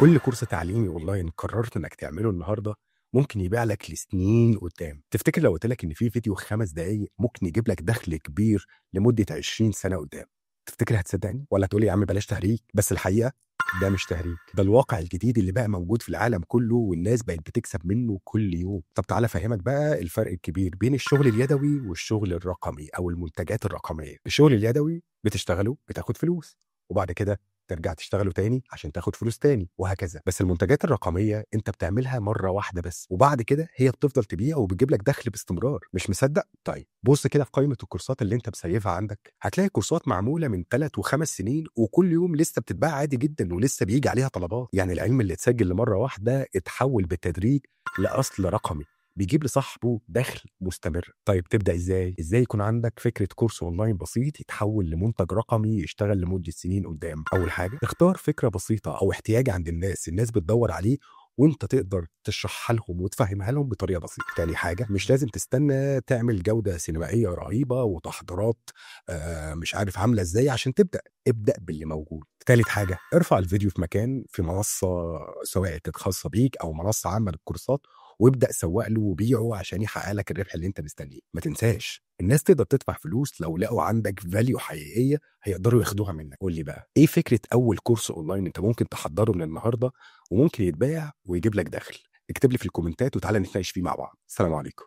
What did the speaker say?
كل كورس تعليمي اونلاين قررت انك تعمله النهارده ممكن يبيع لك لسنين قدام. تفتكر لو قلت لك ان في فيديو 5 دقايق ممكن يجيب لك دخل كبير لمدة 20 سنة قدام، تفتكر هتصدقني ولا تقولي يا عم بلاش تهريج؟ بس الحقيقة ده مش تهريج، ده الواقع الجديد اللي بقى موجود في العالم كله والناس بقت بتكسب منه كل يوم. طب تعالى افهمك بقى الفرق الكبير بين الشغل اليدوي والشغل الرقمي او المنتجات الرقمية. الشغل اليدوي بتشتغله بتاخد فلوس، وبعد كده ترجع تشتغله تاني عشان تاخد فلوس تاني، وهكذا. بس المنتجات الرقمية انت بتعملها مرة واحدة بس، وبعد كده هي بتفضل تبيع وبتجيب لك دخل باستمرار. مش مصدق؟ طيب بص كده في قائمة الكورسات اللي انت مسيفها عندك، هتلاقي كورسات معمولة من 3 و5 سنين وكل يوم لسه بتتباع عادي جدا ولسه بيجي عليها طلبات. يعني العلم اللي اتسجل لمرة واحدة اتحول بالتدريج لأصل رقمي بيجيب لصاحبه دخل مستمر. طيب تبدا ازاي؟ ازاي يكون عندك فكرة كورس اونلاين بسيط يتحول لمنتج رقمي يشتغل لمدة سنين قدام؟ اول حاجة اختار فكرة بسيطة او احتياج عند الناس، الناس بتدور عليه وانت تقدر تشرحها لهم وتفهمها لهم بطريقة بسيطة. تاني حاجة مش لازم تستنى تعمل جوده سينمائية رهيبة وتحضيرات مش عارف عامله ازاي عشان تبدا، ابدا باللي موجود. تالت حاجة ارفع الفيديو في مكان، في منصة سواء كانت خاصة بيك او منصة عامة للكورسات، وابدا سوق له وبيعه عشان يحقق لك الربح اللي انت مستنيه. ما تنساش الناس تقدر تدفع فلوس لو لقوا عندك value حقيقية هيقدروا ياخدوها منك. قول لي بقى ايه فكرة اول كورس اونلاين انت ممكن تحضره من النهارده وممكن يتباع ويجيب لك دخل؟ اكتب لي في الكومنتات وتعالى نتناقش فيه مع بعض. السلام عليكم.